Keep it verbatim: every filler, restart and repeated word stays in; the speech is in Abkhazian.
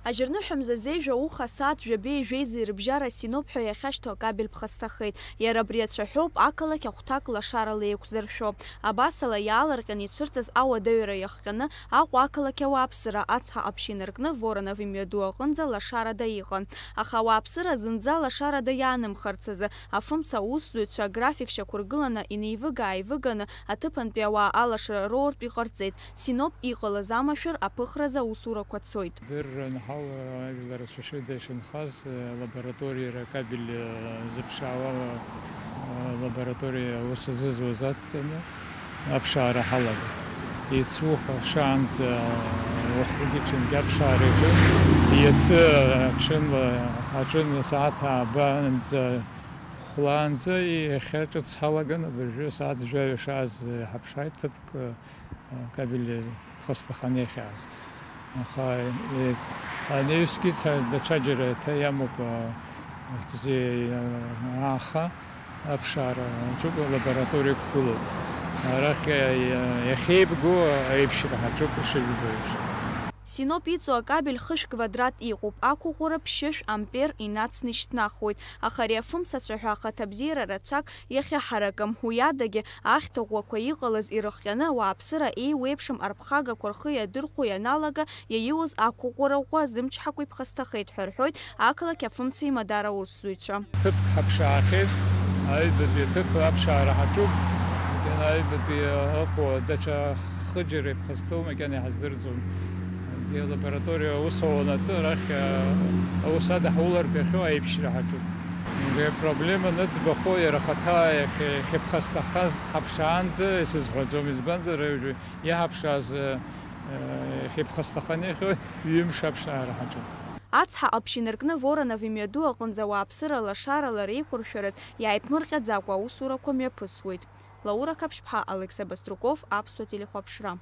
Ажьырныҳәа мзазеижә ауха асааҭ жәабеи жәеизеи рыбжьара Синоп ҳәа иахьашьҭоу акабель ԥхасҭахеит. Иара абри ацәаҳәоуп ақалақь ахәҭак лашарала еиқәзыршәо. Абасала, иаалырҟьаны ицәырҵыз ауадаҩра иахҟьаны Аҟәа ақалақь ауааԥсыра ацҳа ҟаԥшь инаркны Воронов имҩаду аҟынӡа лашарада иҟан. Аха ауааԥсыра зынӡа лашарада иаанымхарц азы, афымца аусзуҩцәа аграфик шьақәыргыланы инеивыга-ааивыганы аҭыԥантәи ауаа алашара роуртә иҟарҵеит. Синоп иҟалаз амашәыр аԥыхразы аусурақәа цоит. Дырран ҳалара ажәлар ацәашьыда ишынхаз, лабораториара акабель зыԥшаауа, лабораториа аус азызуаз ацҵаны аԥшаара ҳалагеит. Иацы уха шаанӡа уахгьы ҽынгьы аԥшаара иаҿын. Иацы аҽынла, аҽын асааҭ ааба анӡа хәлаанӡа иахьа ҿыц ҳалаган, абыржәы асааҭ жәаҩа шааз ҳаԥшааит ҭыԥк. Кабель ԥхасҭаханы иахьааз. Аха, е, анаҩсгьы ца-, даҽаџьара еиҭа иамоуп, а, зи-, а, ааха аԥшаара аҿуп, алабораториа ықәгылоуп. Арахь, е, е, иахьеибгоу аиԥшьра ҳаҿуп, ишыжәбо еиԥш. Синоп иҵоу акабель хышә квадрат иҟоуп, ақәыӷәӷәара ԥшьышә ампер инацны ишьҭнахуеит, аха ари афымцацәа ҳәа ахаҭабзиара рацәак иахьаҳаракым, уи адагьы, ахьҭа ӷәӷәақәа иҟалаз ирыхҟьаны, ауааԥсыра еиуеиԥшым арԥхагақәа рхы иадырхәо ианалага, иаиуз ақәыӷәӷәара ӷәӷәа зымчҳакәа иԥхасҭахеит ҳәа рҳәоит ақалақь афымца имадара аусзуҩцәа. Ҭыԥк ҳаԥшаахьеит, аҩбатәи аҭыԥ аԥшаара ҳаҿуп, макьана аҩбатәи ыҟоу даҽа хыџьара иԥхасҭоу макьана иҳаздырӡом. Алабораториа аус ауанаҵы, арахь, а, аус ада ҳаулартә иахьоу аиԥшьра ҳаҿуп. Абри апроблема аныӡбахо иара ахаҭа иахьа-, иахьыԥхасҭахаз ҳаԥшаанӡа исызҳәаӡом, избанзар, уажәы иаҳаԥшааз, э, иахьыԥхасҭаханы иахьоу ҩымш аԥшаара ҳаҿуп. Ацҳа ҟаԥшь инаркны Воронов имҩаду аҟынӡа ауааԥсыра лашарала реиқәыршәараз иааиԥмырҟьаӡакәа аусурақәа мҩаԥысуеит. Лаура Қаԥшьԥҳа, Алексей Баструков, Аԥсуа телехәаԥшра.